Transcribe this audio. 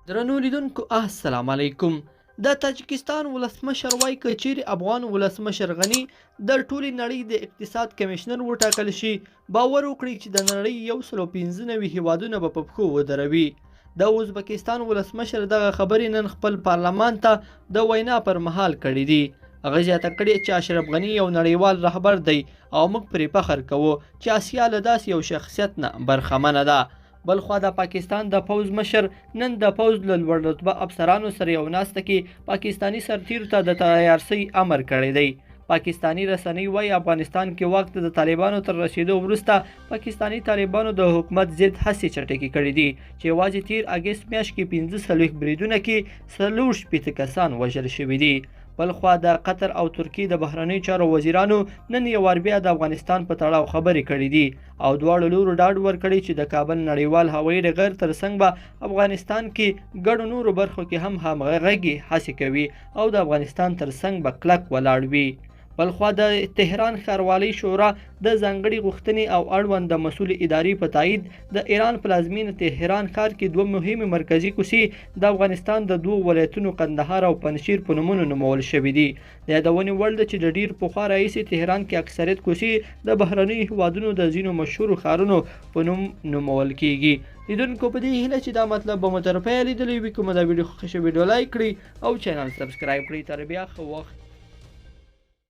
درنو لیدونکو السلام علیکم. د تاجکستان ولسمشر وایي که چیرې افغان ولسمشر غني د ټولې نړۍ د اقتصاد کمشنر وټاکل شي، باور وکړي چې د نړۍ 195 هیوادونه به په پښو ودروي. د ازبکستان ولسمشر دغه خبرې نن خپل پارلمان ته د وینا پر مهال کړې دي. هغه زیاته کړې چې اشرف غني یو نړیوال رهبر دی او موږ پرې فخر کوو چې اسیا له داسې یو شخصیت نه برخمنه ده. بلخوا د پاکستان د پوځ مشر نن د پوځ له لوړ رتبه افسرانو سره یو ناسته کې پاکستاني سرتیرو ته د تیارسۍ امر کړی دی. پاکستاني رسنۍ وایي افغانستان کې واک ته د طالبانو تر رسیدو وروسته پاکستاني طالبانو د حکومت ضد هڅې چټکې کړې دي چې یوازې تیر اګست میاشت کې 45 بریدونه کې 64 کسان وژل شوي دي. بلخوا د قطر او ترکیې د بهرنیو چارو وزیرانو نن یو وار بیا د افغانستان په تړاو خبرې کړې دي او دواړو لورو ډاډ ورکړی چې د کابل نړیوال هوایي ډګر ترڅنګ به افغانستان کې ګڼو نورو برخو کې هم همغږي هڅې کوي او د افغانستان ترڅنګ به کلک ولاړ وي. بلخوا د تهران ښاروالۍ شورا د ځانګړې غوښتنې او اړوند د مسؤلې ادارې په تایید د ایران پلازمینه تهران ښار کې دوه مهمې مرکزي کوڅې د افغانستان د دوو ولایتونو قندهار او پنجشیر په نومونو نومول شوې دي. د یادونې وړ ده چې د ډیر پخوا راهیسې تهران کې اکثریت کوڅې د بهرنیو هیوادونو د ځینو مشهورو ښارونو په نوم نومول کیږي. لیدونکو په دې هیله چې دا مطلب به مو تر پایه لیدلی وي. کومه دا ویډیو خوښه شوه، ویډیو لایک کړئ او چینل سبسکرایب کړئ. تر بیا ښه وخت.